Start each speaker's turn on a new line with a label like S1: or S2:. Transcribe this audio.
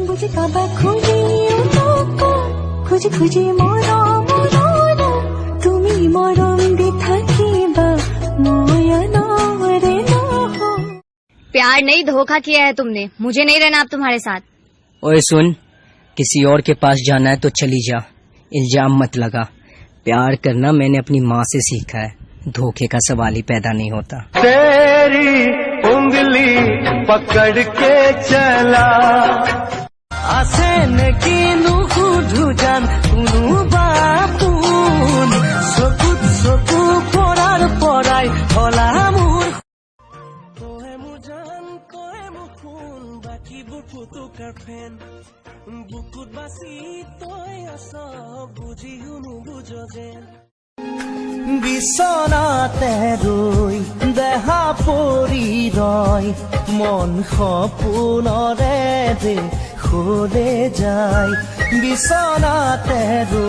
S1: বুজি পাবা খুজিও খুজি খুজি মৰম, তুমি মৰম দি থাকিবা, মই আনৰে নহওঁ।
S2: प्यार नहीं, धोखा किया है तुमने। मुझे नहीं रहना अब तुम्हारे साथ।
S3: ओए सुन, किसी और के पास जाना है तो चली जा, इल्जाम मत लगा। प्यार करना मैंने अपनी माँ से सीखा है, धोखे का सवाल ही पैदा नहीं होता।
S4: तेरी उंगली पकड़ के चला।
S5: আছে নেকি নুসুধো জান কোনোবা পোন, চকুত চকু পৰাৰ পৰাই হলা মোৰ। তই মোৰ জান, তই মোৰ সোণ, বাকীবোৰ ফুটুকাৰ ফেন। বুকুত বাচি তই আছ, বুজিও নুবুজ যেন। বিচনাতে ৰৈ দেহা পৰি ৰয়, মন সপোনৰে দেশলে যায়। বিচনাতে ৰৈ